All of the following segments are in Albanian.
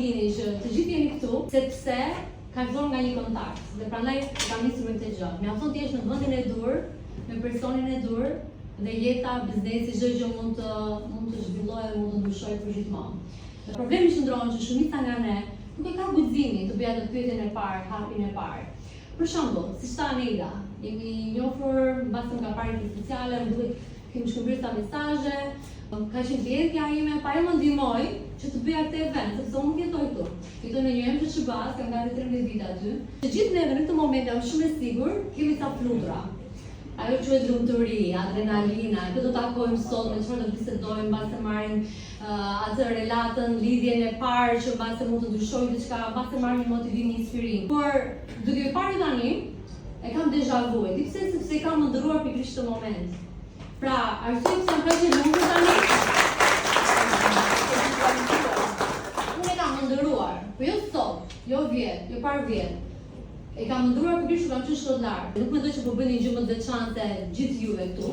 dini që të gjithë jeni këtu, sepse ka filluar nga një kontakt dhe prandaj e kam nisur me këtë gjë. Mjafton të jesh në vendin e duhur, me personin e duhur dhe jeta, biznesi, çdo gjë mund të mund të zhvillohet dhe mund të ndryshojë përgjithmonë. Dhe problemi qëndron që shumica nga ne nuk e ka guximin të bëjë atë pyetjen e parë, hapin e parë. Për shembull, siç tha Aneida, jemi njohur mbase më ka parë në sociale, më duket kemi shkëmbyer ca mesazhe, ka qenë klientja ime, pa ajo më ndihmoi që të bëja këtë event, sepse unë nuk jetoj këtu. Jetoj në New Hampshire SHBA, kam gati 13 vite aty. Të gjithë neve në këtë moment jam shumë e sigurt, kemi ca flutura. Ajo quhet lumturi, adrenalina, kë do takojmë sot, me çfarë do bisedojmë, mbase marrim uh, atë relatën, lidhjen e parë që mbase mund të ndryshojë diçka, mbase marrim një motivim, një inspirim. Por duke ju parë tani, e kam deja vu, e di pse sepse e kam ëndërruar pikërisht këtë moment. Pra, arsye pse jam kaq e lumtur tani? Unë e kam ëndërruar, po jo sot, jo vjet, jo parvjet. E kam ëndërruar pikërisht kur kam qenë shkollë lartë. Nuk mendoj që po bëj një gjë më të veçantë se gjithë juve këtu.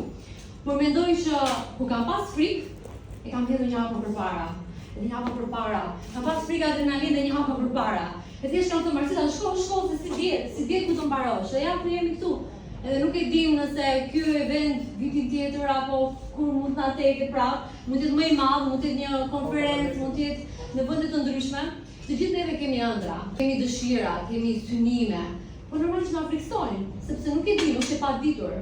Por mendoj që kur kam pas frikë, e kam hedhur një hap më përpara. Edhe një hap më përpara. Kam pas frikë adrenalinë dhe një hap më përpara. E thjesht kam thënë Marsida, shko, shko, se s'i dihet, s'i dihet ku do mbarosh. Dhe ja ku jemi këtu. Edhe nuk e dim nëse ky event vitin tjetër apo kur mund të na teke prap, mund të jetë më i madh, mund të jetë një konferencë, mund të jetë në vende të ndryshme. Të gjithë neve kemi ëndra, kemi dëshira, kemi synime, por normalisht na frikësojnë, sepse nuk e dim, është e paditur.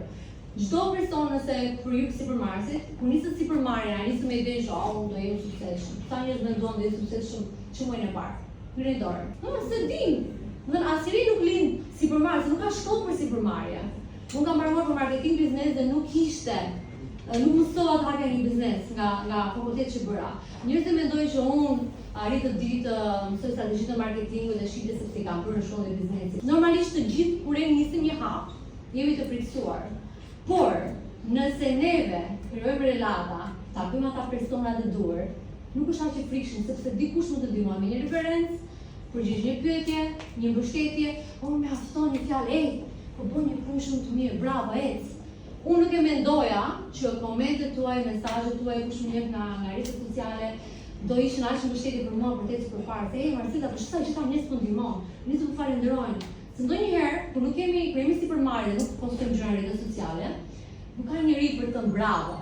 Çdo person nëse për ju sipërmarrësit, kur nisët sipërmarrjen, a nisët me idenë që oh, unë do jem i suksesshëm. Sa njerëz menduan do jenë suksesshëm që muajin e parë? Ngrini dorën. Ëh, s'e dim. Do të asnjëri nuk lind sipërmarrës, nuk ka shkollë për sipërmarrje. Unë kam mbaruar për marketing biznes dhe nuk ishte nuk mësova të hapja një biznes nga nga fakulteti që bëra. Njerëzit mendojnë që unë arrij të di të mësoj strategjitë e marketingut dhe shitjes sepse i kam bërë në shkollën e biznesit. Normalisht të gjithë kur e nisim një hap, jemi të frikësuar. Por, nëse neve krijojmë relata, takojmë ata personat e duhur, nuk është aq i frikshëm sepse dikush mund të ndihmojë me një referencë, përgjigj një pyetje, një mbështetje, o mjafton një fjalë, ej, po bën një punë shumë të mirë, bravo, ec. Unë nuk e mendoja që komentet tuaja, mesazhet tuaja, kush më njeh nga nga rrjetet sociale, do ishin aq mbështetje për mua për të ecur përpara. Se ej, Marsida, po sa gjitha njerëz po ndihmon, njerëz po falenderojnë. Se ndonjëherë, kur nuk kemi, kur jemi sipërmarrje dhe nuk postojmë gjëra në rrjetet sociale, nuk ka njeri për të thënë bravo.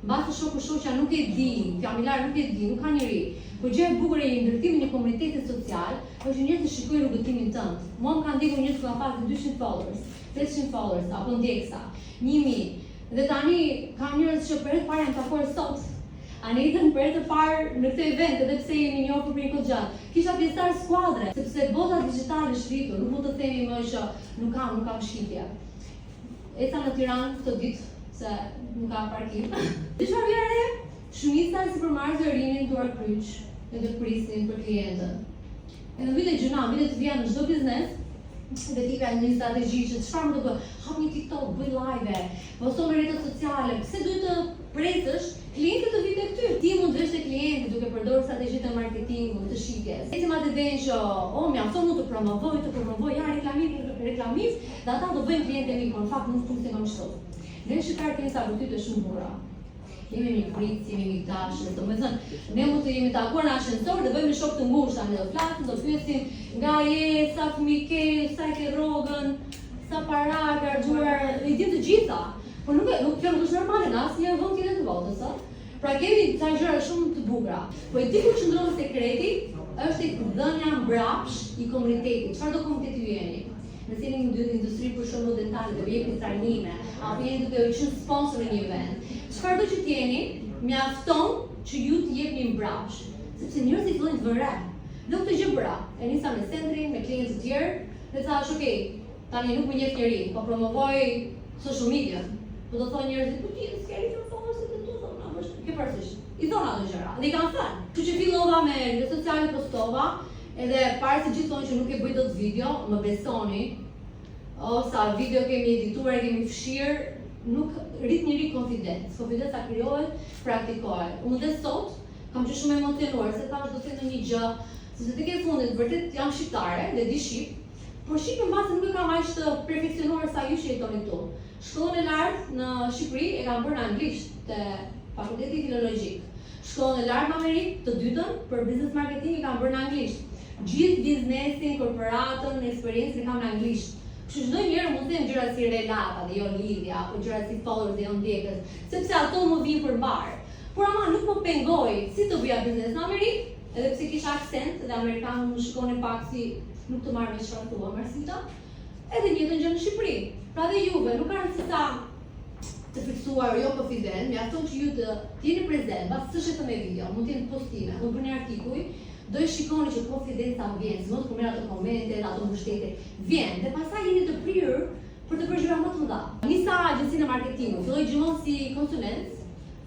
Mbase shoku shoqja nuk e di, familjar nuk e di, nuk ka njeri. Po gjë e bukur e një ndërtimi një komuniteti social është që njerëzit shikojnë rrugëtimin tënd. Mua më kanë ndjekur njerëz që kanë pasur 200 followers, 800 followers apo ndjekësa, 1000. Dhe tani ka njerëz që për herë të parë jam takuar sot. Anitën për herë të parë në këtë event, edhe pse jemi njohur për një kohë gjatë. Kisha pjesëtar skuadre, sepse bota digjitale është rritur, nuk mund të themi më që nuk kam, nuk kam shitje. Eca në Tiranë këto ditë, se nuk ka parkim. Di çfarë vija re? Shumica e sipërmarrësve rinin duar kryq dhe të prisnin për klientët. Edhe në vite gjëna, vite të vija në çdo biznes, dhe ti ka një strategji që çfarë mund të bëj? Hap një TikTok, bëj live, posto në rrjetet sociale, pse duhet të presësh klientët të vinë tek ty? Ti mund të vesh te klienti duke përdorur strategjitë e marketingut, të shitjes. Ecim atë idenë që, oh, mjafton unë të promovoj, të promovoj, ja reklamim, reklamim, dhe ata do bëjnë klientë e mi, por në fakt nuk funksionon kështu. Ne shqiptarët kemi ca virtyte shumë bukura. Jemi mikpritës, jemi mikdashës, domethënë, ne mund të jemi takuar në ashensor dhe bëhemi shokë të ngushtë, tani do flasim, do pyesim nga je, sa fëmijë ke, sa e ke rrogën, sa para ke harxhuar, i dim të gjitha. Por nuk e, nuk kjo nuk është normale në asnjë vend tjetër të botës, ë. Pra kemi ca gjëra shumë të bukura. Po e di ku qëndron sekreti, është tek dhënia mbrapsh i komunitetit, çfarë do komuniteti ju jeni. Nëse jeni në industri për shembull dentale, do jepni trajnime, apo jeni duke qenë sponsor në një event. Çfarëdo që të jeni, mjafton që ju të jepni mbrapsh, sepse njerëzit fillojnë të vënë re. Dhe këtë gjë bëra. E nisa me Sendrin, me klientë të tjerë, dhe thash, ok, tani nuk më njeh njeri, po promovoj social media. Po do thonë njerëzit, po ti s'ke arritur followers të tu, thonë, na është ke parasysh. I thonë ato gjëra, dhe i kanë thënë. Kështu që fillova me rrjetet sociale, postova, Edhe para se gjithë thonë që nuk e bëj dot video, më besoni, o sa video kemi edituar, e kemi fshirë, nuk rrit njeri konfidencë. Konfidenca krijohet, praktikohet. Unë dhe sot kam qenë shumë emocionuar se thash do të them një gjë, sepse tek e fundit vërtet jam shqiptare dhe di shqip, por shqipin mbase nuk e kam aq të perfeksionuar sa ju që jetoni këtu. Shkollën e lartë në Shqipëri e kam bërë në anglisht te Fakulteti Filologjik. Shkollën e lartë në Amerikë, të dytën, për business marketing e kam bërë në anglisht. Gjithë biznesin, korporatën, eksperiencën e kam në anglisht. Kështu që ndonjëherë mund të them gjëra si relata dhe jo lidhja, apo gjëra si followers dhe jo ndjekës, sepse ato më vijnë për mbarë. Por ama nuk më pengoi si të bëja biznes në Amerikë, edhe pse kisha akcent dhe amerikanët më shikonin pak si nuk të marr vesh çfarë thua, Marsita. Edhe njëjtën gjë në Shqipëri. Pra dhe juve nuk ka rëndësi sa të fiksuar jo confident, mjafton që ju të, të jeni prezent, mbas s'është vetëm me video, mund të jenë postime, mund të bëni artikuj, do e shikoni që konfidenca vjen, sidomos kur merr ato komente, ato mbështetje, vjen dhe pastaj jeni të prirur për të bërë gjëra më të mëdha. Nisa agjencinë e marketingut, filloi gjithmonë si konsulent,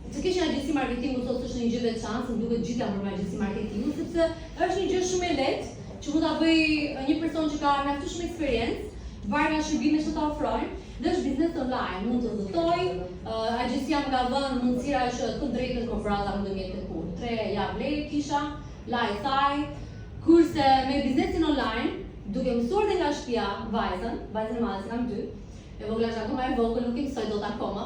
të kesh një agjenci marketingu sot është një gjë veçantë, se më duket gjithë janë bërë me agjenci marketingu, sepse është një gjë shumë e lehtë që mund ta bëj një person që ka mjaftueshëm eksperiencë, varet nga shërbimet që ta ofrojnë, dhe është biznes online, mund të udhëtoj, uh, agjencia më ka dhënë mundësira që të drejtën korporata mund të më jepte kur, 3 javë leje kisha, laj thaj, kurse me biznesin online, duke mësuar dhe nga shtëpia vajzën, vajzën e madhe se kam dy, e vogla është akoma e vogël, nuk i mësoj dot akoma.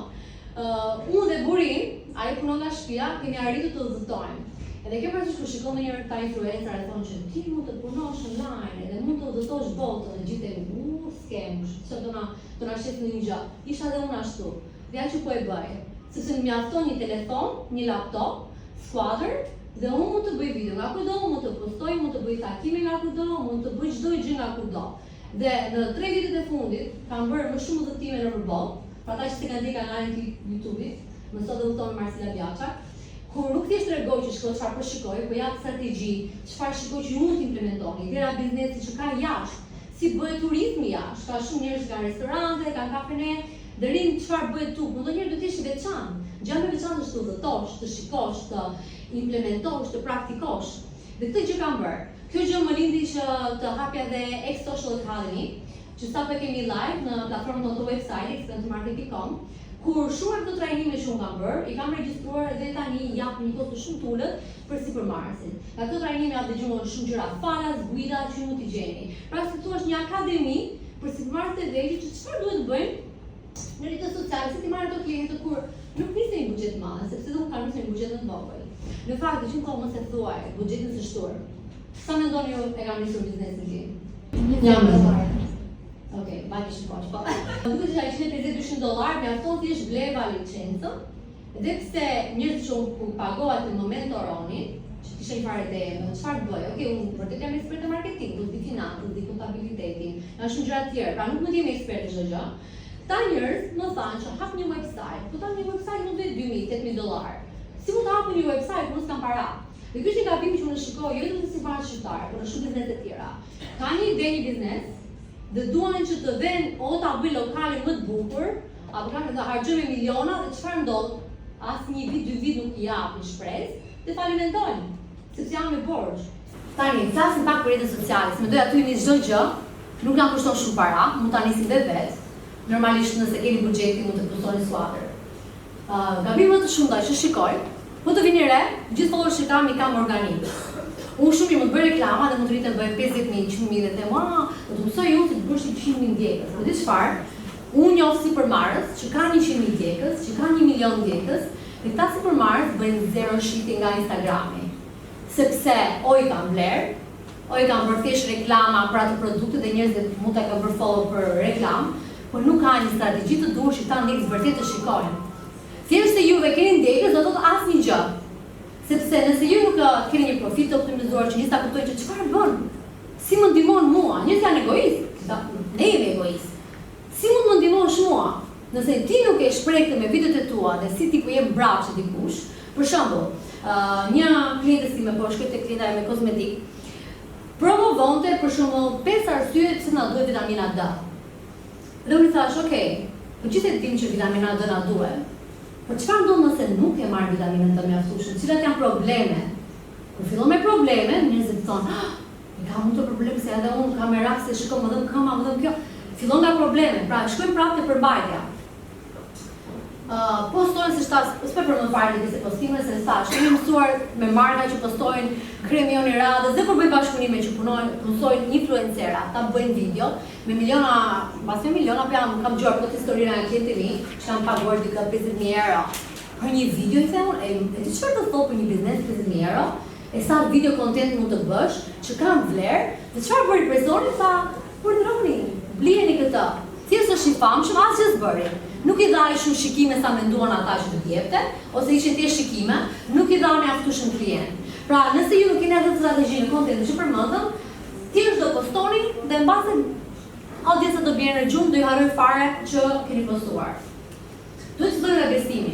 Uh, unë dhe burri im, ai punon nga shtëpia, kemi arritur të udhëtojmë. Edhe kjo parasysh kur shikon ndonjëherë këta influencer e thonë që ti mund të punosh online edhe mund të udhëtosh botën dhe gjithë e u s'kem, kështu që do na do na shes ndonjë gjë. Isha edhe unë ashtu. Dhe ja që po e bëj. Sepse më mjafton një telefon, një laptop, skuadër dhe unë mund të bëj video nga kudo, mund të postoj, mund të bëj takime nga kudo, mund të bëj çdo gjë nga kudo. Dhe në tre vitet e fundit kam bërë më shumë udhëtime nëpër botë, për ata që s'e kanë ndjekur kanalin tim YouTube-it, mëso dhe udhëto me Marsila Bjaça, kur nuk thjesht tregoj që shikoj çfarë po shikoj, po jap strategji, çfarë shikoj që ju mund të implementoni, idera biznesi që ka jashtë, si bëhet turizmi jashtë, ka shumë njerëz që kanë restorante, kanë kafene, dhe rrin çfarë bëhet tu, po ndonjëherë duhet të jesh i veçantë. Gjëja më e veçantë është të udhëtosh, të shikosh, të implementosh, të praktikosh. Dhe këtë gjë kam bërë. Kjo gjë më lindi që të hapja dhe X Social Academy, që sapo e kemi live në platformën tonë të website xventuremarket.com, kur shumë nga këto trajnime që unë kam bërë, i kam regjistruar dhe tani i jap në një kosto shumë të ulët për sipërmarrësit. Nga këto trajnime jap dhe gjithmonë shumë gjëra falas, guida që ju mund t'i gjeni. Pra si thua është një akademi për sipërmarrësit e vegjël që çfarë duhet të bëjnë në rrjetet sociale, si t'i marrin ato klientët kur nuk nisin një buxhet të madh, sepse dhe unë kam nisur një buxhet më të vogël. Në fakt, të gjithë kohë mos e thuaj, buxhetin s'është turp. Sa mendoni ju e kam nisur biznesin tim? Një dollar. Okej, mbani shikosh, po. Më duket që 150-200 dollar, mjafton thjesht bleva licencën, dhe pse njerëzit që unë kur pagova të më mentoronin, që të isha një farë ideje, më çfarë të bëj? Okej, unë vërtet jam ekspert në marketing, nuk di financën, di kontabilitetin, janë shumë gjëra të tjera, pra nuk mund të jemi ekspert në çdo gjë. Këta njerëz më thanë që hap një website, po tani një website mund të jetë 2000, 8000 dollar. Si mund të hap një website kur unë s'kam para? Dhe ky është një gabim që unë e shikoj jo vetëm te sipërmarrës shqiptar, por në shumë biznese të tjera. Ka një ide një biznes dhe duan që të venë o ta bëjnë lokalin më të bukur, apo kanë të harxhojnë me miliona dhe çfarë ndodh? As një vit, dy vit nuk i japin shpresë dhe falimentojnë, sepse janë me borxh. Tani, flasim pak për rrjetet sociale, se mendoj aty nis çdo gjë, nuk na kushton shumë para, mund ta nisim dhe vetë. Normalisht nëse keni buxhetin mund të punësoni skuadër. Uh, gabim më të shumta që shikoj, po të vini re, gjithë followers që kam i kam organik. Unë shumë mirë mund të bëj reklama dhe mund të rritem bëj 50.000, 100.000 dhe them, ah, do të mësoj unë si të bësh 100.000 ndjekës. Po di çfarë? Unë njoh sipërmarrës që kanë 100.000 ndjekës, që kanë 1 milion ndjekës, dhe këta sipërmarrës bëjnë zero shitje nga Instagrami. Sepse o i kanë blerë, o i kanë bërë thjesht reklama për ato produkte dhe njerëzit mund ta kenë bërë follow për reklamë, por nuk ka një strategji të duhur që këta ndjekës vërtet të shikojnë. Thjesht se juve keni ndjekës do thotë asnjë gjë. Sepse nëse ju nuk keni një profil të optimizuar që njerëzit ta kuptojnë që çfarë bën, si më ndihmon mua, njerëzit janë egoistë, ne jemi egoistë. Si mund të më ndihmosh mua? Nëse ti nuk e shpreh këtë me videot e tua dhe si ti po je mbrapsht dikush, për shembull, një kliente sime, po shkoj te klienta me kozmetik, promovonte për shembull pesë arsye pse na duhet vitamina D. Dhe unë i thash, ok, po gjithë e dim që vitamina D na duhet, por çfarë ndodh nëse nuk e marr vitaminën D mjaftueshëm? Cilat janë problemet? Kur fillon me probleme, njerëzit thonë, ah, E kam unë këtë problem se edhe unë kam merak se shiko më dhemb këmba, më dhemb kjo. Fillon nga probleme, pra shkojmë prapë te përmbajtja. Uh, postojnë si shtas, s'po përmend fare në disa postime se thash, kemi mësuar me marka që postojnë kremi jonë i radhës dhe kur bëjnë bashkëpunime që punojnë, punësojnë influencera, ta bëjnë video me miliona, mbas me miliona, po jam kam dëgjuar plot histori nga klientët e mi që kanë paguar dikë 50.000 euro. Për një video i them unë, e, e di çfarë do thotë për një biznes 50.000 euro? E sa video content mund të bësh që kanë vlerë? Dhe çfarë bëri personi? Tha, urdhëroni, blijeni këtë. Thjesht është i famshëm, asgjë s'bëri. Nuk i dha ai shumë shikime sa menduan ata që do të jepte, ose ishin thjesht shikime, nuk i dha mjaftueshëm klient. Pra, nëse ju nuk keni atë strategji në content që përmendëm, thjesht do postoni dhe mbase audienca do bjerë në gjumë, do i harroj fare që keni postuar. Duhet të fillojmë nga besimi.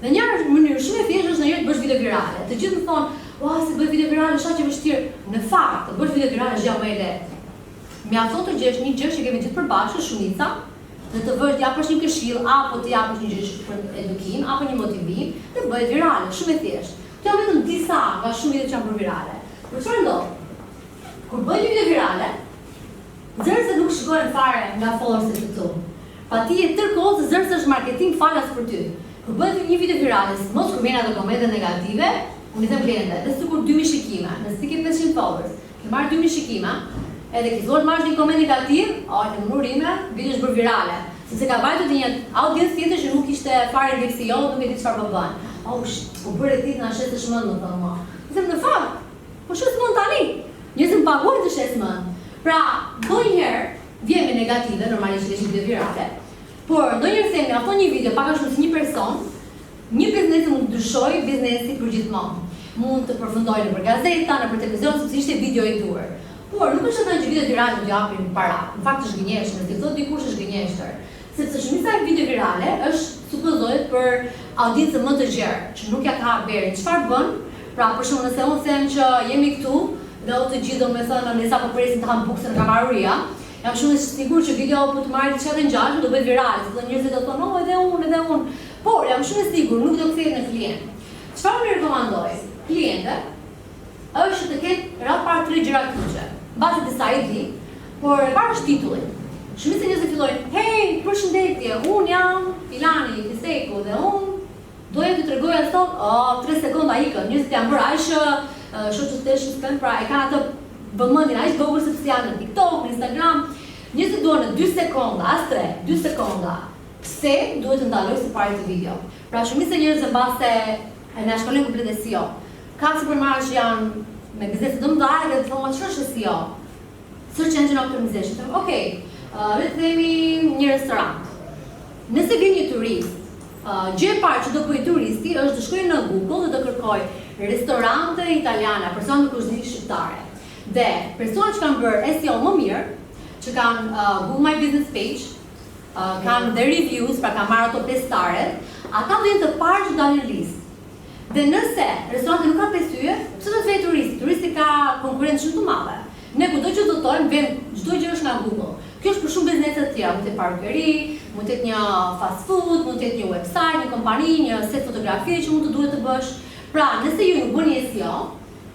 Në një mënyrë shumë e thjeshtë është ndonjëherë të bësh video virale. Të gjithë më thonë, "Ua, si bëj video virale, është aq e vështirë." Në fakt, të bësh video virale është gjë më e lehtë. Mjafton të gjesh një gjë që kemi gjithë përbashkët, shumica, dhe të vësh, japësh një këshill apo të japësh një gjë për edukim apo një motivim, dhe bëhet virale, shumë e thjeshtë. Këto janë vetëm disa nga shumë video që janë bërë virale. Por çfarë ndodh? Kur bëhet një video virale, Nxënësit nuk shikojnë fare nga followersit e tu. Pa ti je tërë kohën se zërëse është marketing falas për ty. Kur bëhet një video virale, sidomos kur vjen ato komente negative, unë i them klientëve, dhe sikur 2000 shikime, nëse ti ke 500 followers, ke marrë 2000 shikime, edhe ke filluar të marrësh një koment negativ, o, të urime, video është bërë virale. Sepse ka vajtur te një audiencë tjetër që nuk ishte fare ndjekësi jot, nuk e di çfarë po bën. Oh, u bëre ti na shesësh mend, më thonë mua. I them në fakt, Po shes mend tani. Njerëzit më paguajnë të shes mend. Pra, ndonjëherë vjen me negative, normalisht është video virale. Por ndonjëherë themi, mjafton një video pak a shumë si një person, një biznes mund të ndryshojë biznesi për gjithmonë. Mund të përfundojë nëpër gazeta, nëpër televizion, sepse ishte video i duhur. Por nuk është e thënë që videot virale do japin para. Në fakt është gënjeshtër, nëse thotë dikush është gënjeshtër. Sepse shumica e video virale është supozohet për audiencë më të gjerë, që nuk ja ka haberin çfarë bën. Pra, për shembull, nëse unë them që jemi këtu dhe o të gjithë do me thënë ne sa po presim të ham bukë se na ka marrë uria, jam shumë e sigurt që video po të marrë diçka të ngjashme do bëhet virale, sepse njerëzit do thonë, "Oh, edhe unë, edhe unë." Por jam shumë e sigurt nuk do kthehet në klient. Çfarë unë rekomandoj klientëve është që të ketë radhë parë tre gjëra kyçe. Mbase disa i di, por e para është titulli. Shumica e njerëzve fillojnë, "Hey, përshëndetje, unë jam Filani, Fisteku dhe unë doja të tregoja sot, oh, 3 sekonda ikën. Njerëzit janë bërë aq short attention span, pra e kanë atë vëmendjen aq vogël sepse janë në TikTok, në Instagram. Njerëzit duan në 2 sekonda, as 3, 2 sekonda. Pse duhet të ndaloj së pari të video? Pra shumica e njerëzve mbase e na shkolojnë komplet SEO. Ka sipërmarrës që janë me biznese të mëdha dhe të thonë çfarë është SEO? Search Engine Optimization. Them, okay, le të themi një restorant. Nëse vjen një turist, gjë e parë që do bëj turisti është të shkojë në Google dhe të kërkoj restorante italiane, restorante kuzhinë shqiptare. Dhe personat që kanë bërë SEO më mirë, që kanë Google My Business Page, kanë dhe reviews, pra kanë marrë ato 5 staret, ata do jenë të parë që dalin në listë. Dhe nëse restoranti nuk ka 5 yje, pse do të vejë turisti? Turisti ka konkurrencë shumë të madhe. Ne kudo që udhëtojmë, vëm çdo gjë është nga Google. Kjo është për shumë biznese të tjera, mund të jetë parukeri, mund të jetë një fast food, mund të jetë një website, një kompani, një set fotografie që mund të duhet të bësh. Pra, nëse ju nuk bëni SEO,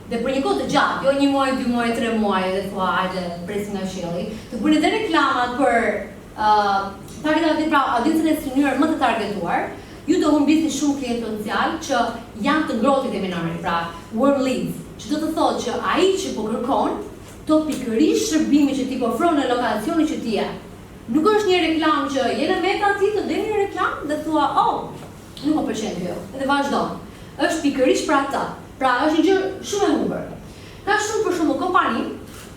dhe për një kohë të gjatë, jo një muaj, dy muaj, tre muaj, dhe thua, hajde, presim nga qielli, të bëni dhe reklamat për target pra audiencën e synuar më të targetuar, ju do humbisni shumë klient potencial që janë të ngrohtë themi në Amerikë, pra warm leads, që do të thotë që ai që po kërkon, to pikërisht shërbimi që ti po ofron në lokacionin që ti je. Nuk është një reklam që je në meta ti të del një reklam dhe thua, "Oh, nuk më pëlqen kjo." Edhe vazhdon. Është pikërisht për ata. Pra, është një gjë shumë e humbur. Ka shumë për shembull kompani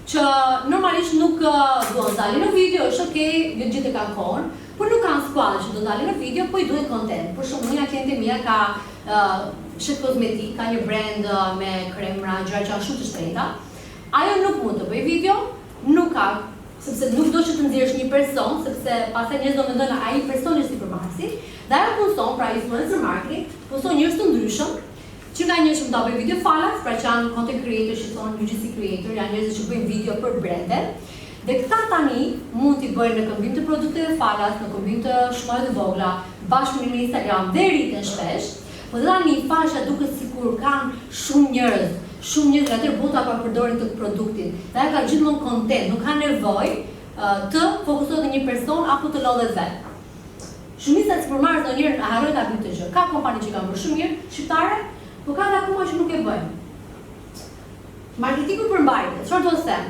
që normalisht nuk duan dalin në video, është okay, jo të gjithë e kanë kohën, por nuk kanë skuadër që do dalin në video, po i duhet content. Për shembull, një nga klientët e mia ka shet kozmetik, ka një brand me kremra, gjëra që janë shumë të shtrenjta. Ajo nuk mund të bëj video, nuk ka, sepse nuk do që të nxjerrësh një person, sepse pastaj njerëzit do mendojnë ai person është sipërmarrësi, dhe ajo punëson, pra influencer marketing, punëson njerëz të ndryshëm, që nga njerëz që mund ta bëjnë video falas, pra që janë content creator që thonë UGC creator, janë njerëz që bëjnë video për brende. Dhe këta tani mund t'i bëjnë në këmbim të produkteve falas, në këmbim të shumave të vogla, bashkëpunim në Instagram dhe rriten shpesh. Po dhe tani faqja duket sikur kanë shumë njerëz, shumë njerëz nga tërë bota po përdorin këtë produktin. Dhe ajo ka gjithmonë content, nuk ka nevojë të fokusohet në një person apo të lodhet vetë. Shumica e sipërmarrës ndonjëherë harrojnë ta bëjnë këtë gjë. Ka kompani që kanë bërë shumë mirë, shqiptare, po ka edhe akoma që nuk e bëjnë. Marketingu përmbajtje, çfarë do të them?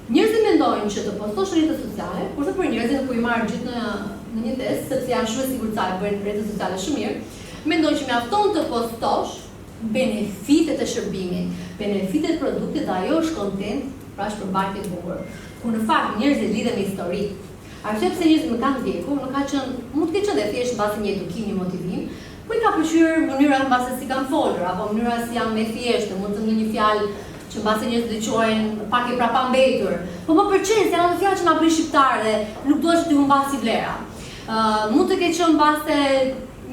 Njerëzit mendojnë që të postosh në rrjetet sociale, kurse për njerëzit nuk po i marr gjithë në në një test, sepse janë shumë e sigurt sa e bëjnë rrjetet sociale shumë mirë. Mendojnë që mjafton të postosh benefitet e shërbimit, benefitet e produktit dhe ajo është content, pra është përmbajtje e bukur. Kur në fakt njerëzit lidhen me histori. Arsyeja pse njerëzit më kanë ndjekur nuk ka qenë, mund të ketë qenë dhe thjesht mbase një edukim, një motivim, po i ka pëlqyer mënyra mbase si kam folur apo mënyra si jam e thjeshtë, mund të them ndonjë fjalë që mbase njerëzit e quajnë pak e prapambetur. Po më pëlqen se janë ato fjalë që na bëjnë shqiptarë dhe nuk dua që t'i humbasi vlera. Ë mund të ketë qenë mbase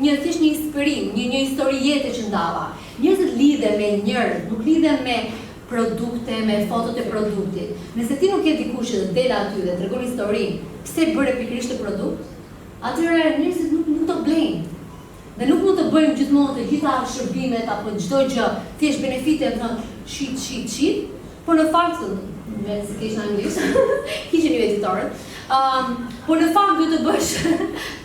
një thjesht një inspirim, një një histori jete që ndava. Njerëzit lidhen me njerëz, nuk lidhen me produkte, me fotot e produktit. Nëse ti nuk je dikush që del aty dhe tregon historinë pse bëre pikërisht këtë produkt, atëherë njerëzit nuk nuk do blejnë. Dhe nuk mund të bëjmë gjithmonë të gjitha shërbimet apo çdo gjë, thjesht benefite, të thënë shit, shit, shit, por në fakt me si keq në anglisht, hiqeni ju editorët. Um, por në fakt duhet të bësh,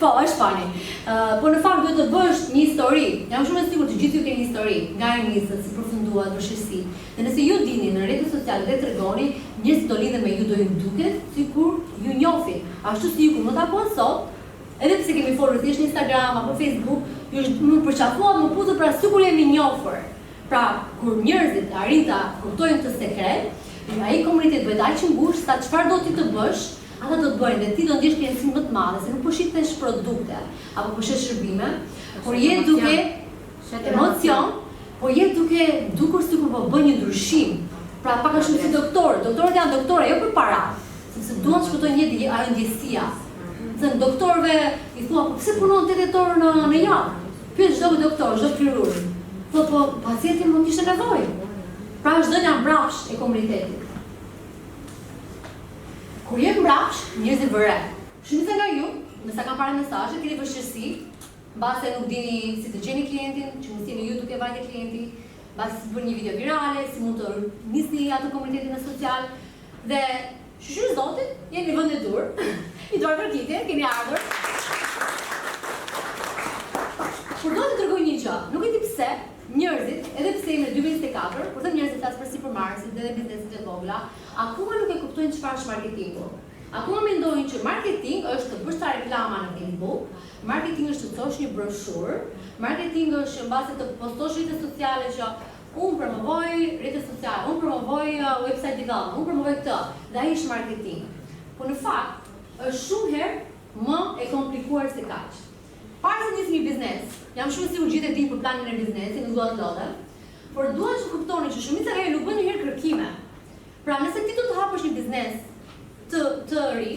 po, është funny. Uh, por në fakt duhet të bësh një histori. Jam shumë e sigurt që gjithë ju keni histori, nga e nisët, si përfunduat, vështirësi. Dhe nëse ju dilni në rrjetet sociale dhe tregoni, njerëzit do lidhen me ju, do ju duket sikur ju njohin. Ashtu si ju kur më takuat sot, edhe pse kemi folur thjesht në Instagram apo Facebook, ju më përqafuat, më puthët pra sikur jemi njohur. Pra, kur njerëzit arrijnë ta kuptojnë këtë sekret, ai komunitet bëhet aq i ngushtë sa çfarë do ti të bësh, ata do të bëjnë dhe ti do ndjesh kënaqësinë më të madhe se nuk po shitesh produkte apo po shet shërbime, por je duke emocion, por je duke dukur sikur po bën një ndryshim. Pra pak a shumë si doktorët, doktorët janë doktorë jo për para, sepse duan të shpëtojnë jetë ajo ndjesia. Se doktorëve i thua, po pse punon 80 orë në në javë? Pyet çdo doktor, çdo kirurg. Po po, pacienti më kishte nevojë. Pra është dhënia mbrapsht e komunitetit. Kur je mbrapsht, njerëzit vë re. Shumica nga ju, me sa kam parë mesazhe, keni vështirësi, mbase nuk dini si të gjeni klientin, që mos jeni ju duke vajtë klienti, mbase si të bëni një video virale, si mund të nisni atë komunitetin në social dhe shyqyr Zotit, jeni në vendin e duhur. Një duartrokitje, keni ardhur. Por do të tregoj një gjë, nuk e di pse njerëzit, edhe pse jemi në 2024, kur them njerëzit flas për sipërmarrësit dhe bizneset e vogla, akoma nuk e kuptojnë çfarë është marketingu. Akoma mendojnë që marketing është të bësh ca reklama në Facebook, marketing është të çosh një broshurë, marketing është që mbase të postosh rrjetet sociale që unë promovoj rrjetet sociale, unë promovoj uh, website development, unë promovoj këtë, dhe ai është marketing. Po në fakt, është shumë herë më e komplikuar se kaq. Para se nisni një biznes, jam shumë e sigurt gjithë e dini për planin e biznesit, nuk dua të lodhem, por dua që kuptoni që shumica nga ju nuk bën ndonjëherë kërkime. Pra, nëse ti do të hapësh një biznes të të ri,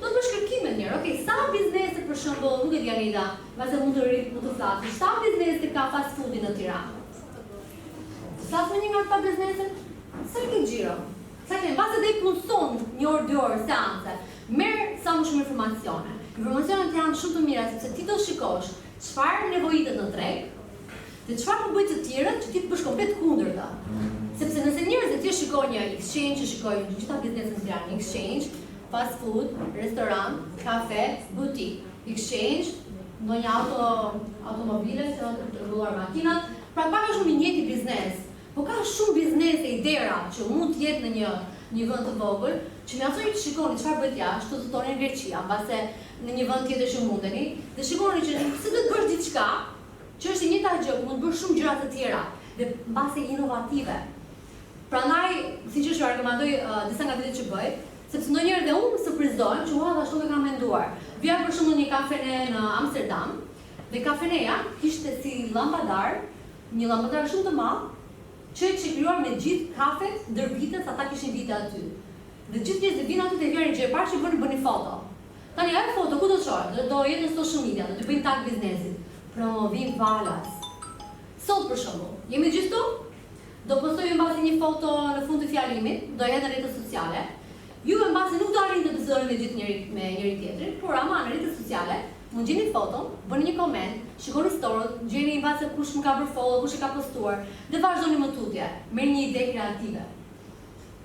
do të bësh kërkime një herë. Okej, sa biznese për shembull, nuk e di Anita, mbase mund të ri, mund të flasësh, sa biznese ka fast foodi në Tiranë? Të flas me një nga këta biznese? Sa ke xhiro? Sa ke? Mbase dhe i punëson një orë, dy orë seance. Merr sa më shumë informacione. Informacionet janë shumë të mira sepse ti do shikosh çfarë nevojitet në treg dhe çfarë po bëjnë të tjerët që ti të bësh komplet kundërta. Sepse nëse njerëzit thjesht shikojnë një exchange, që shikojnë të gjitha bizneset në Tiranë, exchange, fast food, restorant, kafe, butik, exchange, ndonjë auto automobile, se janë të rregulluar makinat, pra pak a shumë i njëjti biznes. Po ka shumë biznese idera që mund të jetë në një një vend të vogël, që mjafton të shikoni çfarë bëhet jashtë, të udhëtoni në Greqi, mbase në një vend tjetër që mundeni, dhe shikoni që pse do të bësh diçka që është e njëjta gjë, ku mund të bësh shumë gjëra të tjera dhe mbase inovative. Prandaj, siç është ju rekomandoj uh, disa nga videot që bëj, sepse ndonjëherë dhe unë surprizohem që ua ashtu nuk e kam menduar. Vija për shembull një kafene në Amsterdam dhe kafeneja kishte si llambadar, një llambadar shumë të madh që ishte krijuar me gjithë kafet ndër vite sa ata kishin vite aty. Dhe gjithë njerëzit vinë aty dhe vjen gjë e parë që bënin bënin foto. Tani ajo foto ku do çohet? Do do jetë në social media, do t'i bëjnë tag biznesit. Promovim falas. Sot për shembull, jemi gjithë këtu? Do postoj mbase një foto në fund të fjalimit, do jetë në rrjetet sociale. Juve mbase nuk do arrini të bisedoni me gjithë njëri me njëri tjetrin, por ama në rrjetet sociale mund gjeni foton, bëni një koment, shikoni storyt, gjeni mbase kush më ka bërë follow, kush e ka postuar dhe vazhdoni më tutje. Merrni një ide kreative.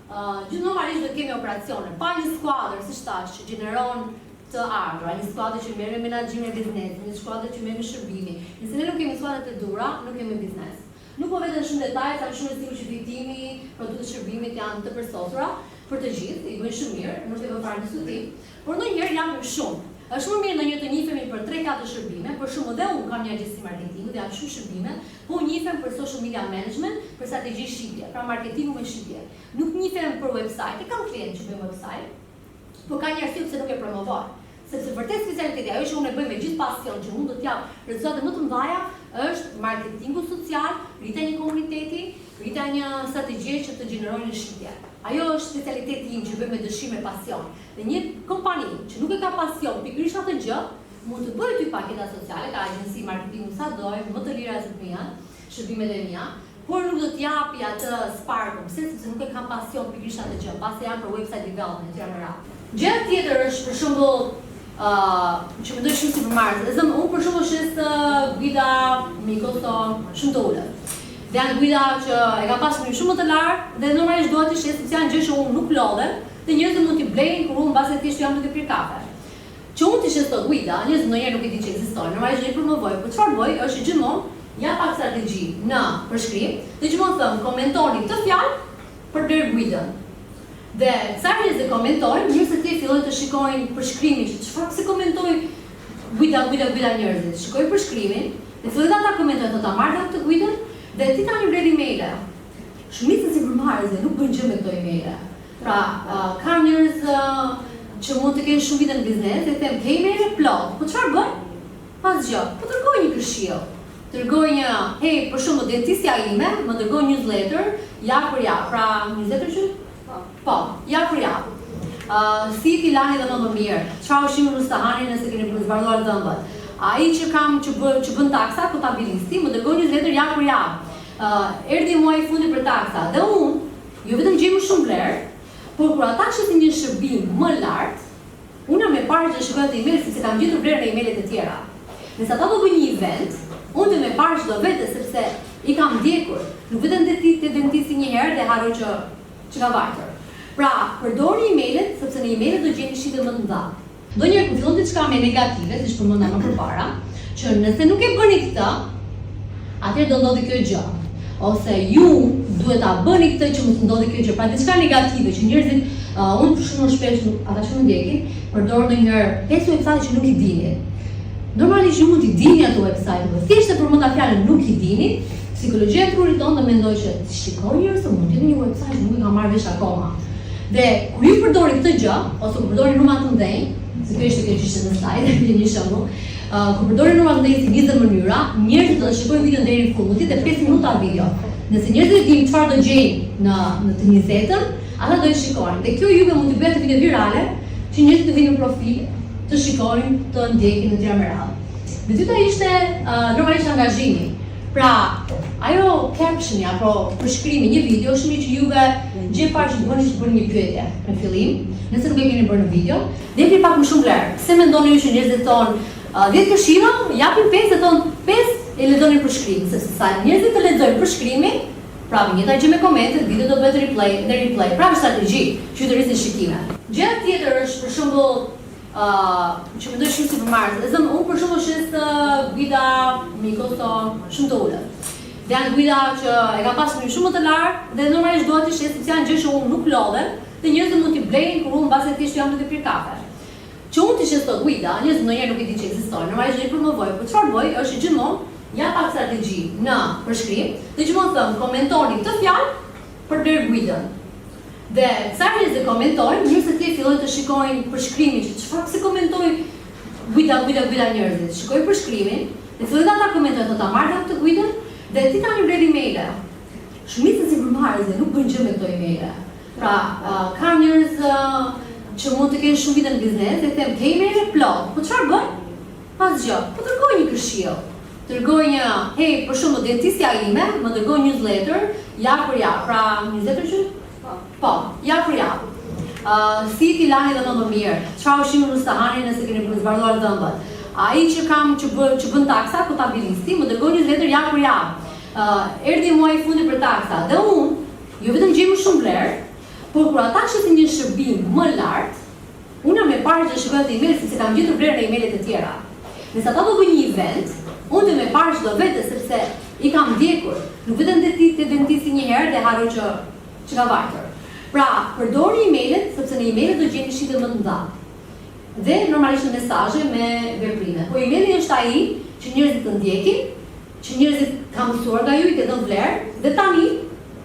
Uh, gjithë normalisht do kemi operacione, pa një skuadër, siç thash, që gjeneron të ardhura, një skuadër që merr me menaxhimin e biznesit, një skuadër që merr me shërbimin. Nëse ne nuk kemi skuadrat e duhura, nuk kemi biznes. Nuk po vete në shumë detaje, jam shumë e sigurt që fitimi, produktet e shërbimit janë të përsosura për të gjithë, i bëjnë shumë mirë, nuk e vë fare në diskutim, por ndonjëherë japim shumë. Është më mirë ndonjëherë të njihemi për 3-4 shërbime, për shembull dhe unë kam një agjenci marketingu dhe jam shumë shërbime, po unë njihem për social media management, për strategji shitje, pra marketingu me shitje. Nuk njihem për website, e kam klient që bëjnë website, por ka një arsye pse nuk e promovoj. Sepse vërtet specialiteti, ajo që unë e bëj me gjithë pasion, që unë do t'jap rezultate më të mëdha, është marketingu social, rritja e një komuniteti, rritja e një strategjie që të gjenerojë në shitje. Ajo është specialiteti im që bëj me dëshirë, me pasion. Dhe një kompani që nuk e ka pasion pikërisht atë gjë, mund të bëjë ty paketa sociale, ka agjenci marketingu sa dojë, më të lira se të mia, shërbimet e mia, por nuk do t'japi atë sparkun. Pse? Sepse nuk e kam pasion pikërisht atë gjë, pasi jam për website development e tjera me radhë. Gjëja tjetër është për shembull uh, që mendoj shumë sipërmarrës. E zëm, unë për shembull shes guida me kosto shumë të ulët. Dhe janë guida që e kam pasur një shumë më të lartë dhe normalisht dua t'i shes sepse janë gjë që unë nuk lodhem dhe njerëzit mund t'i blejnë kur unë mbase thjesht jam duke pirë kafe. Që unë t'i shes këto guida, njerëzit ndonjëherë nuk e di që ekzistojnë, normalisht do i promovoj, por çfarë bëj është që gjithmonë jap pak strategji në përshkrim dhe gjithmonë them komentoni këtë fjalë për bler guidën. Dhe sa njerëz e komentojnë, njerëzit të tjerë fillojnë të shikojnë përshkrimin që çfarë pse komentoj guida guida guida njerëzit. Shikojnë përshkrimin dhe fillojnë ata komentojnë, thotë ta marr dhe këtë guidën dhe ti tani mbledh emaile. Shumica e sipërmarrësve nuk bëjnë gjë me këto emaile. Pra, uh, ka njerëz uh, që mund të kenë shumë vite në biznes dhe them, ke emaile plot, po çfarë bën? Asgjë. Po dërgoj një këshill. Dërgoj një, hey, për shembull, dentistja ime më dërgon newsletter javë për javë. Pra, newsletter që? Po. Po, javë për javë. Uh, si t'i lani dhëmbët më mirë? Çfarë ushqimi mund të hani nëse keni bërë zbardhuar dhëmbët? Ai që kam që bë, që bën taksa, kontabilisti, më dërgon newsletter javë për javë. Uh, erdhi muaji i fundit për taksa dhe unë jo vetëm gjej më shumë vlerë, por kur ata shesin një shërbim më lart, unë jam e parë që shikoj atë email sepse kam gjetur vlerë në emailet e tjera. Nëse ata do bëjnë një event, unë jam e parë që do vete sepse i kam ndjekur. Nuk vetëm te ti te dentisti një herë dhe harroj që që ka vajtur. Pra, përdorni emailet sepse në emailet do gjeni shitje më të mëdha. Ndonjëherë kur fillon diçka me negative, siç përmenda më përpara, që nëse nuk e bëni këtë, atëherë do ndodhi kjo gjë. Ose ju duhet ta bëni këtë që mos ndodhi kjo gjë. Pra diçka negative që njerëzit, uh, unë për shembull shpesh ata që më ndjekin, përdor ndonjëherë pesë website që nuk i dini. Normalisht ju mund t'i dini ato website, por thjesht e përmenda fjalën nuk i dini, psikologjia e trurit tonë do mendoj që shikoj njerëz se mund të jetë një website që nuk e kam marrë vesh akoma. Dhe kur ju përdori këtë gjë, ose kur përdori numra të mëdhenj, se kjo ishte kjo që ishte në slide, një një shembull, uh, kur përdori numra të mëdhenj si 20 mënyra, njerëzit do të shikojnë videon deri në fund, mund të jetë 5 minuta video. Nëse njerëzit e dinë çfarë do gjejnë në në të 20-ën, ata do e shikojnë. Dhe kjo juve mund të bëhet video virale, që njerëzit të vinë në profil, të shikojnë, të ndjekin në tjera me radhë. Dhe dyta ishte uh, normalisht angazhimi. Pra, ajo captioni apo përshkrimi një video është mirë që juve gjë e parë që të bëni është të bëni një pyetje në fillim, nëse nuk e keni bërë në video, dhe jepni pak më shumë vlerë. Pse mendoni ju që njerëzit thonë uh, 10 këshilla, japin 5 dhe thonë 5 e lexoni përshkrimin, sepse sa njerëzit të lexojnë përshkrimin, pra me njëjta gjë me komentet, video do bëhet replay dhe replay. Pra është strategji që ju të rrisni shikimet. Gjëja tjetër është për shembull uh, që mendoj shumë sipërmarrës. E zëm, unë për shembull shes uh, guida me kosto shumë të ulët. Dhe janë guida që e kam pasur një shumë më të lartë dhe normalisht dua t'i shes sepse janë gjë që unë nuk lodhem dhe njerëzit mund t'i blejnë kur unë mbase thjesht jam duke pirë kafe. Që unë t'i shes këto guida, njerëzit ndonjëherë nuk e di që ekzistojnë, normalisht do i promovoj, por çfarë bëj është që gjithmonë jap pak strategji në përshkrim dhe gjithmonë them komentoni këtë fjalë për bler guidën. Dhe sa njerëz e komentojnë, njerëzit të tjerë fillojnë të shikojnë përshkrimin që çfarë pse komentoj guida guida guida njerëzit. Shikojnë përshkrimin dhe fillojnë ata komentojnë, thotë ta marr dhe këtë guidën dhe ti tani mbledh emaile. Shumica e sipërmarrësve nuk bëjnë gjë me këto emaile. Pra, uh, ka njerëz uh, që mund të kenë shumë vite në biznes dhe them, ke emaile plot, po çfarë bën? Asgjë. Po dërgoj një këshill. Dërgoj një, hey, për shembull, dentistja ime më dërgon newsletter javë për javë. Pra, newsletter që? Po. Po, javë për javë. Uh, si t'i lani dhëmbët më mirë? Çfarë ushqimi mund të hani nëse keni bërë zbardhuar dhëmbët? Ai që kam që bë, që bën taksa, kontabilisti, më dërgon newsletter javë për javë. Uh, erdhi muaji i fundit për taksa dhe unë jo vetëm gjej më shumë vlerë, por kur ata shesin një shërbim më lart, Unë jam e parë që shikoj atë email sepse kam gjetur vlerë në emailet e tjera. Nëse ata do bëjnë një event, unë jam e parë që do vete sepse i kam ndjekur. Nuk vetëm te ti te dentisti një herë dhe harroj që që ka vajtur. Pra, përdorni emailet sepse në emailet do gjeni shitje më të mëdha. Dhe normalisht në mesazhe me veprime. Po emaili është ai që njerëzit të ndjekin, që njerëzit kanë mësuar nga ju, i ke dhënë vlerë dhe tani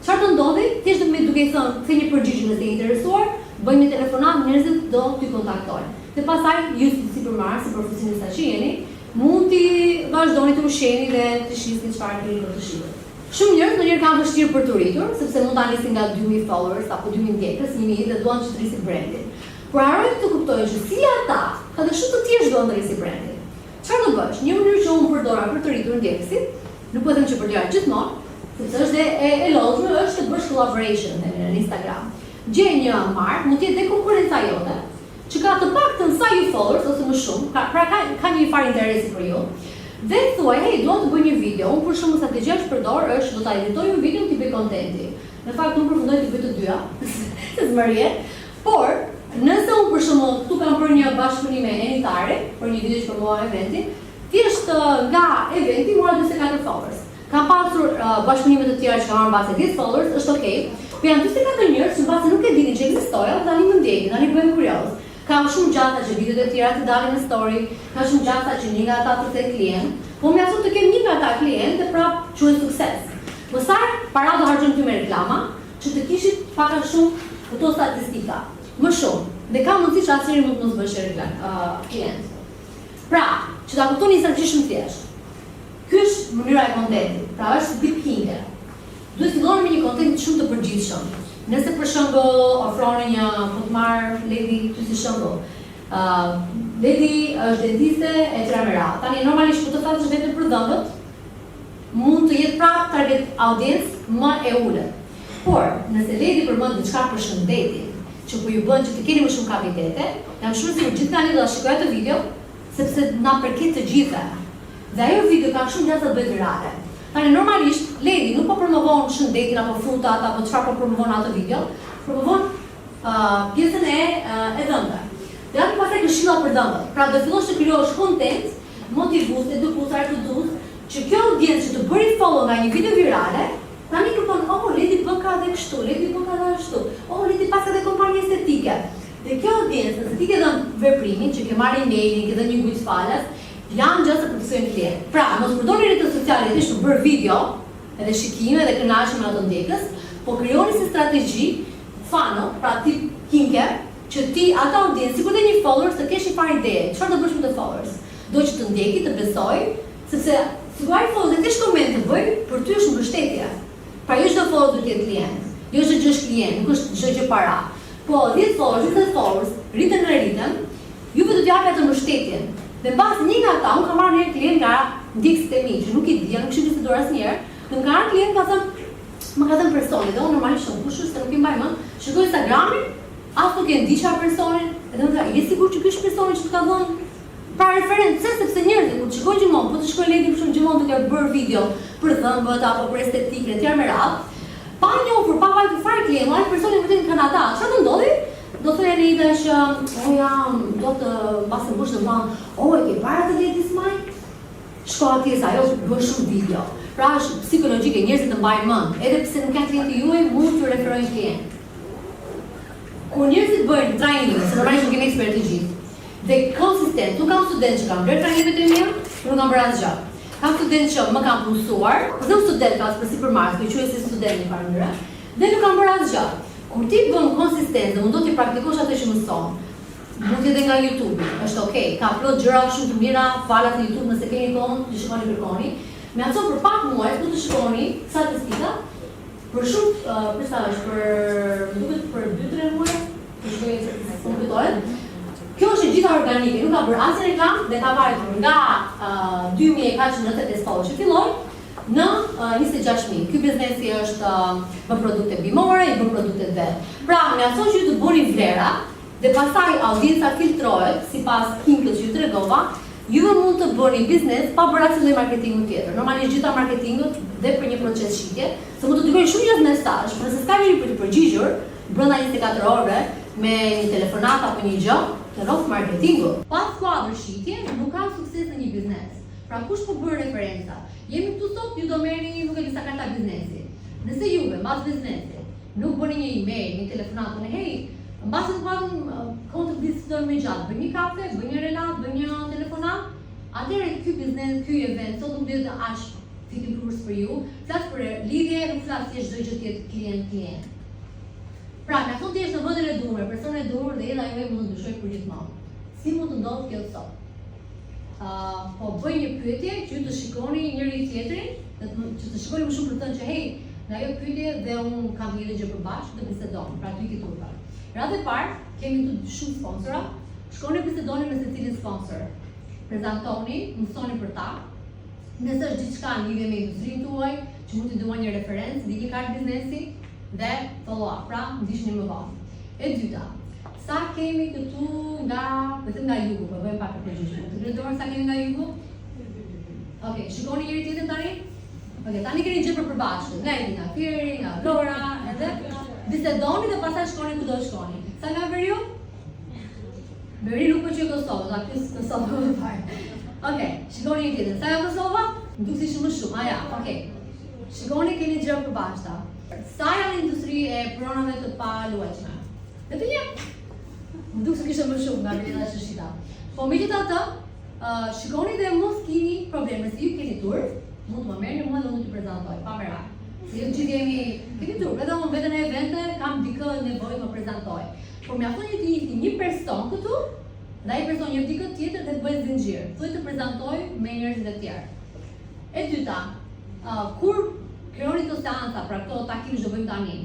çfarë do ndodhi? Thjesht do me duke i thënë, kthe një përgjigje nëse je interesuar, bëjmë një telefonatë, njerëzit do t'ju kontaktojnë. Dhe pastaj ju si sipërmarrës, si profesionista që jeni, mund t'i vazhdoni të ushqeni dhe të shisni çfarë keni për të shitur. Shumë njerëz ndonjëherë kanë vështirë për t'u rritur, sepse mund ta nisin nga 2000 followers apo 2000 ndjekës, 1000 dhe duan që të rrisin brandin. Por harrojnë të kuptojnë që si ata, ka dhe shumë të tjerë që duan të rrisin brandin. Çfarë do bësh? Një mënyrë që unë përdora për të rritur ndjekësit, nuk po them që përdora gjithmonë, sepse është dhe e, e lodhshme, është të bësh collaboration në Instagram. Gjej një markë, mund të jetë dhe konkurrenca jote, që ka të paktën sa ju followers ose më shumë, ka, pra ka, ka një farë interesi për ju. Dhe thuaj, hey, dua të bëj një video. Unë për shembull strategjia që përdor është do ta editoj un video t'i bëj kontenti. Në fakt unë përfundoj të bëj të dyja, se s'më rrjet. Por, nëse unë për shembull këtu kam bërë një bashkëpunim me Enitare për një video që promova eventin, thjesht nga eventi mora 44 followers. Kam pasur uh, bashkëpunime të tjera që kam marrë mbase 10 followers, është okay. Po janë 44 njerëz që mbase nuk e dinin që ekzistoja, dhe tani më ndjekin, tani bëhen kurioz. Ka shumë gjasa që videot e tjera të dalin në story, ka shumë gjasa që një nga ata të kthehet klient, po mjafton të kem një nga ata klient dhe prap quhet sukses. Po sa para do harxhon ty me reklama, që të kishit pak a shumë këto statistika, më shumë. Dhe ka mundësi që asnjëri mund të mos bësh reklam, uh, klient. Pra, që ta kuptoni një strategji shumë thjesht. Ky është mënyra e kontentit, pra është tip kinke. Duhet filloni me një kontent shumë të përgjithshëm. Nëse për shembull ofroni një, po të marr Ledi ty si shembull. Uh, Ledi është dentiste e tjera me radhë. Tani normalisht po të flasësh vetëm për dhëmbët, mund të jetë prapë target audience më e ulët. Por, nëse Ledi përmend diçka për shëndetin, që po ju bën që të keni më shumë kavitete, jam shumë sigurt gjithë nga ne do ta shikoj atë video, sepse na përket të gjithëve. Dhe ajo video ka shumë gjasa të bëhet virale. Tani normalisht Ledi nuk po promovon shëndetin apo frutat apo çfarë po promovon atë video, promovon uh, pjesën e uh, e dhëmbëve. Dhe aty pastaj këshilla për dhëmbët. Pra do fillosh të krijosh content motivues, edukues, argëtues, që kjo audiencë që të bëri follow nga një video virale, tani kërkon, oh, Ledi bëka dhe kështu, Ledi bëka dhe ashtu, oh, Ledi paska dhe kompani estetike. Dhe kjo audiencë, nëse ti ke dhënë veprimin, që ke marrë emailin, ke dhënë një guice falas, janë gjasa për të kthyer klient. Pra, mos përdorni rrjetet sociale thjesht për bërë video, edhe shikime dhe kënaqje me ato ndjekës, po krijoni si strategji funnel, pra tip kinke, që ti ato audiencë, sikur dhe një followers të kesh një farë ideje, çfarë do bësh me të followers? Do që të ndjeki, të besoj, sepse sikur ai followers dhe thjesht koment të bëj, për ty është mbështetje. Pra jo çdo follower do të jetë klient. Jo çdo gjë është klient, nuk është çdo gjë para. Po 10 followers, 20 followers, rriten e rriten, juve do t'ju japë atë mbështetjen. Dhe mbas një nga ata, unë kam marrë një klient nga ndjekësit e mi, që nuk i dija, nuk kishin biseduar asnjëherë, dhe më ka ardhur klient ka thënë, më ka thënë personi, dhe unë normalisht shumë kush është se nuk i mbaj mend, shikoj Instagramin, as nuk e ndiqja personin, edhe më tha, je sigurt që ky është personi që të ka dhënë pra referencë, pse sepse njerëzit kur të shikojnë gjithmonë, po të shikojnë Ledi për shembull gjithmonë duke bërë video për dhëmbët apo për estetikën e tjera me radhë, pa njohur, pa vajtur fare klient, ai personi vërtet në Kanada, çfarë do ndodhi? Do thoja Leida që, o jam, do të mbase mbush në plan, o e ke para të Ledi Smile? Shko atje se ajo bën shumë video. Pra është psikologjike, njerëzit të mbajnë mend, edhe pse nuk janë klienti juaj, mund t'ju referojnë klient. Kur njerëzit bëjnë trajnime, se normalisht nuk jemi ekspertë të gjithë, dhe konsistent, nuk kam student që kanë blerë trajnimet e mia, por nuk kanë bërë asgjë. Kam student që më kanë punësuar, po them student pas për sipërmarrës, po i quaj si student në farë mënyre, dhe nuk kanë bërë asgjë. Kur ti bën konsistencë dhe mundohet të praktikosh atë që mëson, mund të jetë nga YouTube, është okay, ka plot gjëra shumë të mira, falas në YouTube nëse keni kohën, të shikoni kërkoni. Mjafton për pak muaj, ku të shikoni statistika, për shumë, uh, për sa është, për, më duket për 2-3 muaj, të shikoj se më kujtohet. Kjo është e gjitha organike, nuk ka bërë asnjë reklam dhe ka vajtur nga uh, 2495 followers që filloi në uh, 26.000. Ky biznesi është uh, bën produkte bimore, i bën produktet vet. Pra, mjafton që ju të bëni vlera dhe pastaj audienca filtrohet sipas kinkës që ju tregova, juve mund të bëni biznes pa bërë asnjë lloj marketingu tjetër. Normalisht gjitha marketingut dhe për një proces shitje, se mund të dërgojnë shumë njerëz mesazh, por nëse s'ka njeri për të përgjigjur brenda 24 orëve me një telefonat apo një gjë, të rroft marketingu. Pa skuadër shitje nuk ka sukses në një biznes. Pra kush po bën referenca? Jemi këtu sot, ju do merrni nuk e di sa karta biznesi. Nëse juve mbas biznesit nuk bëni një email, një telefonat, në hey, Mbase të paktën kohën të bisedojmë më gjatë, bëjmë një kafe, bëjmë një relatë, bëjmë një telefonatë, atëherë ky biznes, ky event sot nuk do jetë aq fitimprurës për ju, flas për lidhje, nuk flas thjesht çdo gjë të jetë klient klient. Pra, mjafton të jesh në vendin e duhur, me personin e duhur dhe jeta juaj mund të ndryshojë përgjithmonë. Si mund të ndodhë kjo sot? Uh, po bëj një pyetje që ju të shikoni njëri tjetrin, dhe të, që të shikoni më shumë për të thënë që hey, nga ajo pyetje dhe unë kam një gjë përbashkët të bisedoni, pra ty ki turpa. Radhë e parë, kemi këtu shumë sponsora, shkoni bisedoni me secilin sponsor. Prezantoni, mësoni për ta. Nëse është diçka në lidhje me industrinë tuaj, që mund t'i duan një referencë, dhe një kartë biznesi dhe follow up, pra ndiqni më vonë. E dyta, sa kemi këtu nga, po them nga jugu, po bëjmë pak e përgjithshme. Të ngrini dorën sa kemi nga jugu? Okej, shikoni njëri tjetrin tani? Okej, tani keni gjë për përbashkët. Nga jeni nga Fieri, nga Vlora, edhe bisedoni dhe pastaj shkoni ku do shkoni. Sa nga veriu? Veri nuk po që Kosovë, ta pyes Kosovë më parë. Okej, shikoni njëri tjetrin. Sa nga Kosova? Më duk si shumë më shumë. A ja, okej. Shikoni keni gjë përbashkëta. Sa janë në industri e pronave të paluajtshme? Dhe të një. Më duk se kishte më shumë nga vjeta që shita. Po megjithatë, uh, shikoni dhe mos kini probleme, se ju keni turp, mund të më merrni mua dhe mund t'ju prezantoj, pa merak. Se ju gjithë jemi, keni turp, edhe unë vetëm në evente kam dikë nevojë të më prezantoj. Por mjafton ju të njihni një person këtu, dhe ai person njeh dikë tjetër dhe të bëhet zinxhir. Thuaj të prezantoj me njerëzit e tjerë. E dyta, uh, kur krijoni këto seanca, pra këto takime që do bëjmë tani,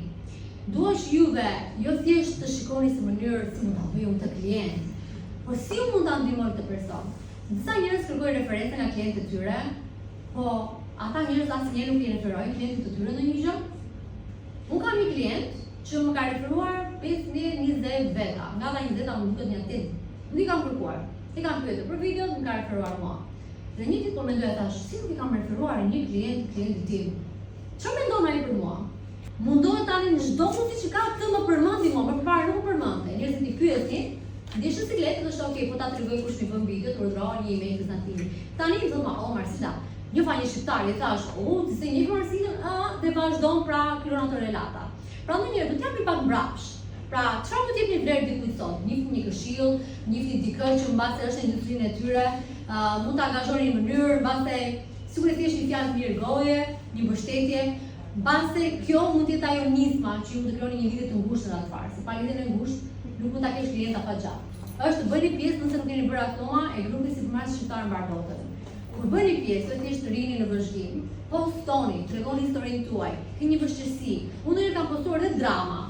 dua që juve jo thjesht të shikoni si mënyrë si mund ta bëj unë këtë klient, por si unë mund ta ndihmoj këtë person. Disa njerëz kërkojnë referenca nga klientët e tyre, po ata njerëz asnjëherë nuk i referojnë klientit të tyre ndonjë gjë. Unë kam një klient që më ka referuar 15-20 veta, nga ata 20 veta më duket një 8. Nuk i kam kërkuar. I kam pyetur për video, më ka referuar mua. Dhe një ditë po mendoja thash, si nuk i kam referuar një klient klientit tim? Çfarë mendon ai për mua? Mundohet tani në çdo mundësi që ka të më përmendi mua, më përpara nuk më përmendte. Njerëzit i pyesin, ndihesh në siklet dhe thoshte, ok, po ta tregoj kush më bën video, të urdhëro një email prezantimi. Tani më thonë, oh Marsila, njofa një shqiptar, i thash, oh, ti se njeh Marsilën, ë, dhe vazhdon pra krijon ato relata. Pra ndonjëherë do t'japni pak mbrapsh. Pra, çfarë mund të jepni vlerë dikujt sot? Njihni një këshill, njihni dikë që mbase është në industrinë e tyre, uh, mund ta angazhoni në mënyrë, mbase sigurisht thjesht një fjalë mirë goje, një mbështetje, mbase kjo mund të jetë ajo nisma që ju mund të krijoni një lidhje të ngushtë në atë farë, se pa lidhjen e ngushtë nuk mund ta kesh klient afatgjatë. Është të bëni pjesë nëse nuk keni bërë akoma e grupit sipërmarrës shqiptar në mbarë botën. Kur bëni pjesë, jo thjesht rrini në vëzhgim, postoni, tregoni historinë tuaj, keni një vështirësi. Unë ndonjëherë kam postuar edhe drama.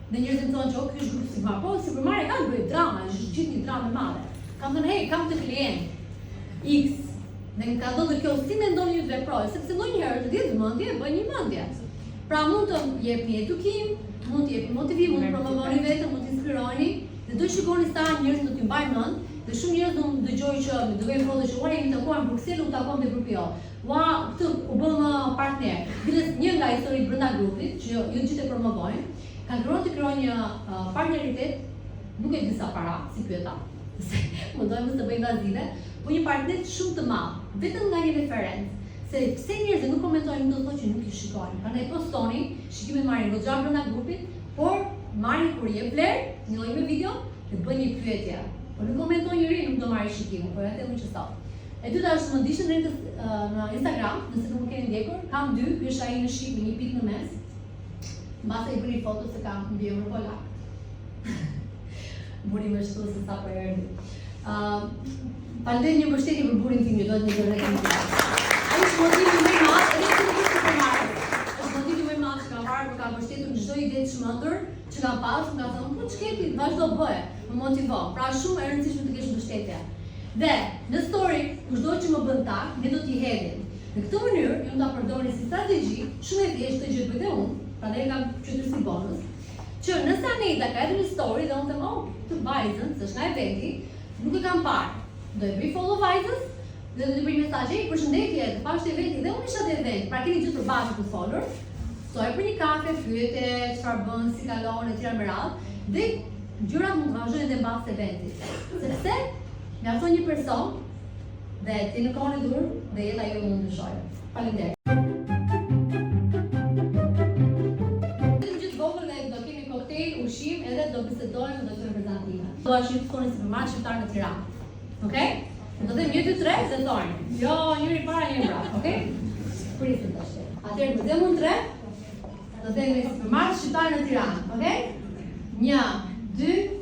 Dhe njerëzit më thonë që oh, ky është grup sipërmarrës. Po, sipërmarrja ka të bëjë drama, është gjithë një dramë e madhe. Kam thënë, hey, kam të klient X. Dhe më ka ndodhur kjo, si mendoni ju të veproj, sepse ndonjëherë të 10 mendje bën një mendje. Pra mund të jepni edukim, mund të jepni motivim, mund të promovoni veten, mund të inspironi dhe do shikoni sa njerëz do t'ju mbajnë mend dhe shumë njerëz do më dëgjoj që më dërgojnë foto që ua jemi takuar në Bruksel, u takuam te grupi jo. Ua, këtë u bëm partner. Biles një nga historitë brenda grupit që jo gjithë e promovojnë, kanë kërkuar të krijojnë një uh, partneritet, nuk e di sa para, si pyeta, se mundohem mos të bëj invazive, po një partner shumë të madh, vetëm nga një referencë. Se pse njerëzit nuk komentojnë nuk do të thotë që nuk i shikojnë. Prandaj postoni, shikimet marrin goxha brenda grupit, por marrin kur jep vlerë, një lloj me video, dhe bën një pyetje. Po nuk komenton njëri, nuk do marrë shikimin, po ja them që sot. E dyta është më ndiqni në, në Instagram, nëse nuk më keni ndjekur, kam dy, ky është ai në shqip me një pikë në mes. Mbase i bëni foto se kam mbiemër polak. Burri më shtu se sa po erdhi. Uh, Faleminderit një mbështetje për burrin tim, ju duhet një dorë të mirë. Ai është motivi më i madh, edhe pse nuk është sipërmarrës. Është motivi më i madh që kam parë, më ka mbështetur në çdo ide të çmendur që kam pasur, më ka thënë, "Po ç'ke ti, vazhdo bëje." Më motivon. Pra është shumë e rëndësishme të kesh mbështetje. Dhe në story, kushdo që më bën tag, ne do t'i hedhim. Në këtë mënyrë, ju mund ta përdorni si strategji, shumë e thjeshtë këtë gjë bëj dhe unë, prandaj e kam quajtur si bonus, që nëse Aneta ka hedhur një story dhe unë them, oh, këtë vajzën, se është nga eventi, nuk e kam parë. Do e bëj follow vajzës dhe do t'i bëj mesazh, "Ej, përshëndetje, të pashë te eventi dhe unë isha te eventi." Pra keni gjë të përbashkët të folur. Ftoj për një kafe, pyete çfarë bën, si kalon etj me radhë dhe gjërat mund të vazhdojnë edhe mbas eventit. Sepse mjafton një person dhe ti në kohën e duhur dhe jeta jote mund të ndryshojë. Faleminderit. Vetëm gjë të vogël dhe do kemi koktejl, ushqim edhe do. do bisedojmë dhe do të bëjmë prezantime. Dua që ju të thoni sipërmarrës shqiptar në Tiranë. Okej? Do them 1 2 3 dhe thoni. Jo, njëri para, njëri mbrapa, okej? Presim tash. Atëherë do them unë 3. Do themi sipërmarrës shqiptar në Tiranë, okej? 1 2